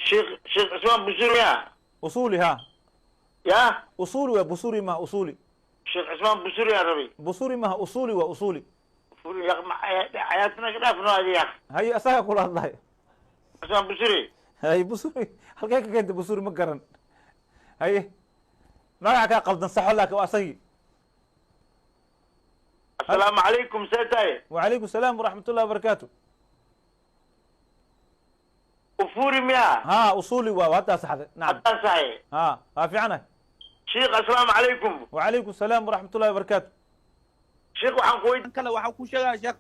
Sheekh Cusmaan Busuri ya. Usuuli, ha. Ya. Usuuli waa, Busuri maha, Usuuli. Sheekh Cusmaan Busuri aan rabay. Busuri maha, Usuuli waa, Usuuli. Furi ya, ayaatna ka dhaafno adi ya. Haye, asaga kula hadlay. Cusmaan Busuri. Haye, Busuri halkee ka keentay? Busuri ma garan. Haye, magaca kaa qaldan, saxo, laakin waa asagii. Asalaamu calaykum, see tahay? Wacalaykum salaam waraxmat ullahi wabarakaatu. Ufuri miya? Ha, Usuuli waa, haddaa saxday, nacam. Haddaan saxay. Ha, waa fiicanahay. Sheekh, asalaamu calaykum. Wacalaykum salaam waraxmat ullahi wabarakaatu. Sheekh, waxaan ku weydiin Kale waxaan ku sheegaa, sheekh,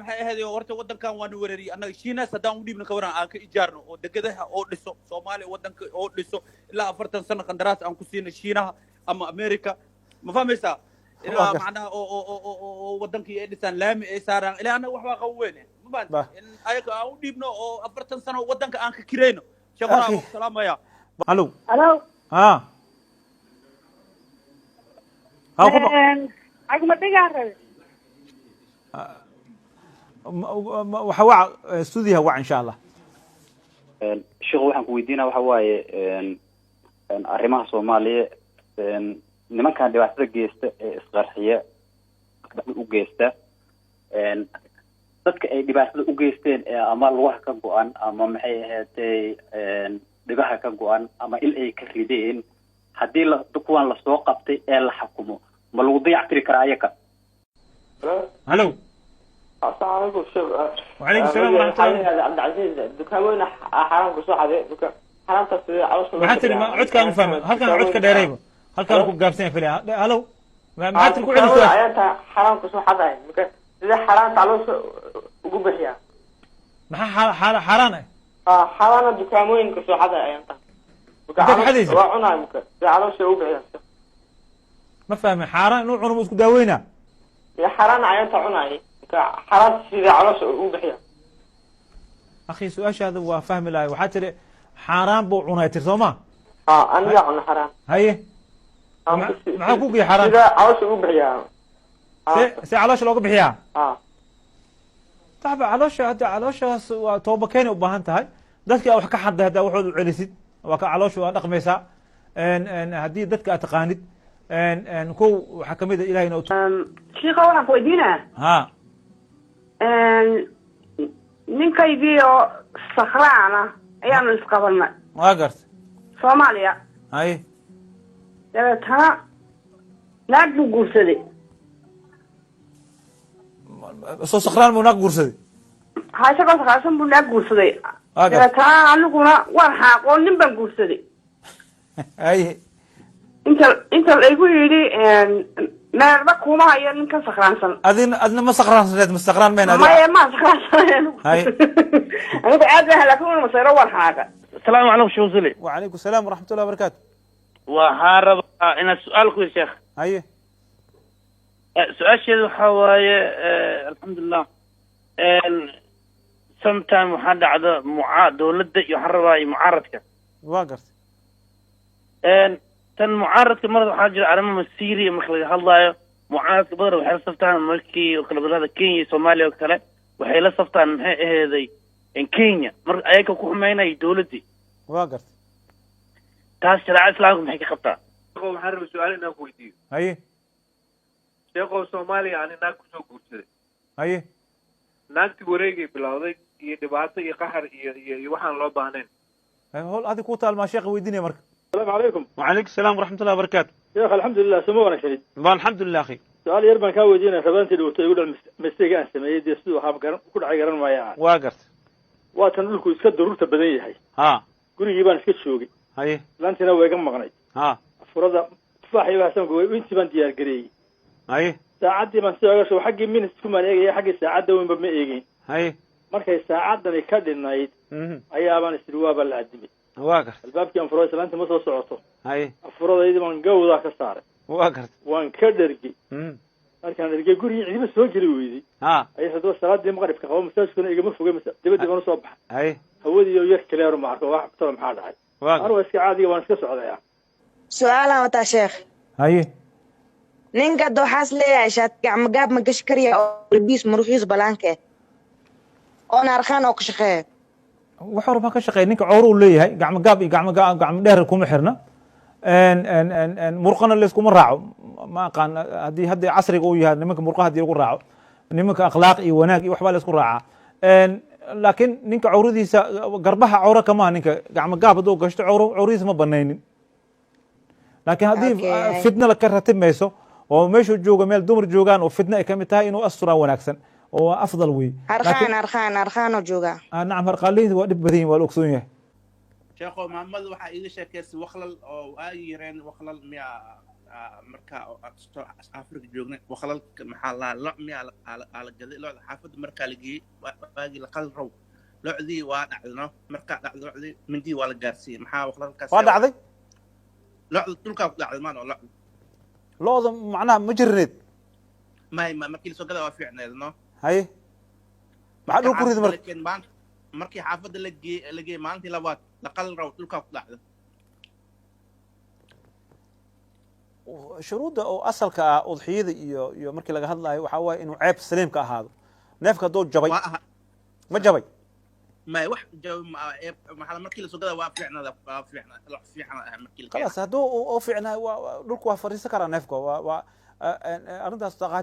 maxay ahayd, horta waddankan waanu weerariyay annaga. Shiinaas haddaan u dhiibna, ka waran aan ka ijaarno oo degadaha oo dhiso Soomaaliya, waddanka oo dhiso ilaa 40 sano, qandaraas aan ku siino Shiinaha ama America, ma fahmaysaa? Ilaa macnaha oo waddankii ay dhisaan, laami ay saaraan, ilaa annaga wax baa qaban weyne, ma fahanti? In ayaga aan u dhiibno oo 40 sano waddanka aan ka kirayno. Sheekh, waraa ku salaamaya. Halo. Halo. Ha ha, ku Cagma dhigaan rabe. Waxa wac stuudiyaha, wac, insha Allah. Sheekhu, waxaan ku weydiinaa waxa waaye arrimaha Soomaaliya, nimankan dhibaatada geysta ee isqarxiya u geysta, dadka ay dhibaatada u geysteen ee ama lugaha ka go-an ama maxay ahaatay dhigaha ka go-an ama il ay ka rideen, haddii la kuwan lasoo qabtay ee la xukumo, ma lagu dayactiri karaa ayaka? Halo. Asalaamu calaykum, sheekh. وعليكم السلام ورحمة الله. Cabdicasiis, dukaamooyin xaraam kusoo xaday, duka xaraamtaas sidee caloosha loo Maxaa tiri? bixiyaa? Codkaan fahmay, halkaan codka dheerayba, halkaan ku gaabsan yahay filaya. Halo, maxaa tiri? Ku celi Dukaamada su-aasha. Ayaa taa xaraam kusoo xaday marka, sidee xaraamta caloosha ugu bixiyaa? Maxaa xaaraan ah? Ah, xaraana dukaamooyin kusoo xaday ayaan taa. Marka Inta ka xadaysa? Waa cunaay, marka sidee caloosha ugu bixiyaa? Ma fahmin. Xaaraan inuu cuno ma isku daaweynaa? Ya, xaraana ayaan taa cunaay, marka xaraanta sidee caloosha ugu bixiyaa? Akhi, su-aashaada waa fahmi lahay. Waxaa tiri xaaraan buu cunay tir, soo ma? Ah, anigaa cuna xaraan. Haye, maxaa ku geeyay xaaraan? Sidee caloosha ugu bixiyaa? See caloosha looga bixiyaa? Ah. Taxba caloosha, hadda calooshaas waa tooba keeni u baahan tahay. Dadka wax ka xaday haddaa waxooda u celisid, waa ka caloosha waa dhaqmaysaa. Haddii dadka aad taqaanid kow, waxaa kamid a Ilahay inuu Shiika, waxaan ku weydiinaa. Ha. Ninkaygii oo sakraan ah ayaanu isqabanay. Waa garta. Soomaaliya. Haye. Dabeetana naag buu guursaday. Soo sakraan buu naag guursaday? Ha, isagoo sakraansan buu naag guursaday. Waa garta. Dabeetana aniguna waan xaaqoo nin baan guursaday. Haye. Inta laygu yidhi meerba kuma hayo ninkan sakraansan. Adina adna ma sakraansaneed? Ma sakraan mayn adiga? Maya, ma sakraansan. Haye. Anigu aad baan, laakiin una masayro, waan xaaqa. Asalaamu calaykum, Sheekh Usuli. وعليكم السلام ورحمة الله وبركاته. Waxaan rabaa inaad su-aal ku sheekh. Haye. Su-aasheedu waxaa waaye, alxamdulilah, sometime waxaa dhacda dowladda iyo waxaan rabaa iyo mucaaradka. Waa gartay. Tan mucaaradka mar waxaa jira arrimo masiiri marka laga hadlaayo, mucaaradka badan waxay la saftaan markii oo kale wadamada Kenya iyo Soomaaliya oo kale, waxay la saftaan, maxay aheeday, Kenya, marka ayaga ku xumeynaya dowladdii. Waa gartay. Taas shareecada Islaamka maxay ka qabtaa? Waxaan rabay su-aal inaan ku weydiiyo. Haye. Sheekhow, Soomaaliya ani naag kusoo guursaday. Haye. Naagtii wareegay bilowday iyo dhibaato iyo qaxar iyo waxaan loo baahnayn. Hol adi ku taalmaa, sheekha weydiinaya marka. السلام عليكم. وعليكم السلام ورحمة الله وبركاته. Sheekh, alxamdulilah, suma wanaagsanid? الحمد لله أخي. Su-aal yar baan kaa weydiinaya. Rabaantii dhawrtay igu dhac mistake aan sameeyey, dee siduu waxaa garan ku dhacay garan maaya. Waa gartay. Waa tan dhulku iska daruurta badan yahay. Gurigii baan iska joogay. Laantiina waa iga maqnay. Afurada tufaaxii baa hasan gooyay, intii baan diyaar gareeyey. Saacaddii baan soo gasho, xaggii minutes kumaan eegaya, xaggii saacadda weynba ma eegin. Markay saacaddani ka dhinayd ayaabaan isiri waaba la adimay. Waa gartay. Albaabkii aan furo, islaantii ma soo socoto. Afuradaydi baan gawdaa ka saaray. Waa gartay. Waan ka dhergey. Markaan dhergey, gurigii cidiba soo geli weydey. Ayay haddaba salaadii maqribka qabo, masaajidkuna igama fogay, dibadii baan usoo baxay. Hawadii oo yar kaleero ma arko wax talo, maxaa dhacay? Waa. Anu waa iska caadiga, waan iska socdaya. Su-aalaan wataa, sheekh. Haye. Ninka dooxaas leeyahay shaati gacmo gaab ma gashi karya oo labiis muruxiis balaanka eh oona arkaan oo ka shaqeeya? Wax hore baan ka shaqeey. Ninka cawro uu leeyahay, gacmo gaab iyo gacmo gacmo dheer kuma xirna, murqana layskuma raaco. Ma aqaan haddii hadda casriga uu yahay nimanka murqaha haddii lagu raaco, nimanka akhlaaq iyo wanaag iyo waxbaa laysku raacaa. Laakiin ninka cawradiisa garbaha cawro kamaha. Ninka gacmo gaab hadduu gashto, cawro cawradiisa ma banaynin. Laakiin haddii fitna la ka ratib mayso oo meeshuu joogo meel dumar joogaan oo fitna ay kamid tahay, inuu asturaa wanaagsan oo waa afdal wey. Harqaan, harqaan, harqaanoo joogaa. Nacam, harqaalihiinta waa dhib badan yihin, waa la ogsoon yahay. Sheekho, maamada waxaa iiga sheekeysay waqlal oo waagi yareen, waqlal miyaa marka Afrika joognay, waqlalka maxaa laa lo miyaa aa la gaday, locda xaafadda markaa la geeyey, waagii la qal raw, locdii waa dhacday no. Markaa dhacday locdii, mindii waa la gaarsiiyey. Maxaa waqlalkaas? Waa dhacday. Locda dhulkaa ku dhacday maano locda. Lo'da macnaha ma jirneed? May, ma markii lasoo gadaa waa fiicneed no. Haye, maxaa dhul ku ridi marka? Markii xaafadda la geeyey, la geeyey maalintii labaad la qal raw, dhulkaa ku dhacday. Shuruudda oo asalka ah udxiyada iyo markii laga hadlaayo waxaa waaye inuu ceeb saliimka ahaado. Neefka hadduu jabay, ma jabay? May, wax jabay ma maxaa, markii lasoo gadaa waa fiicnada, waa fiicna, loc fiicna ah markii la Khalaas, hadduu u fiicnahay, waa dhulku waa fadhiisan karaa neefka. Waa arrintaas dhaqaatiir.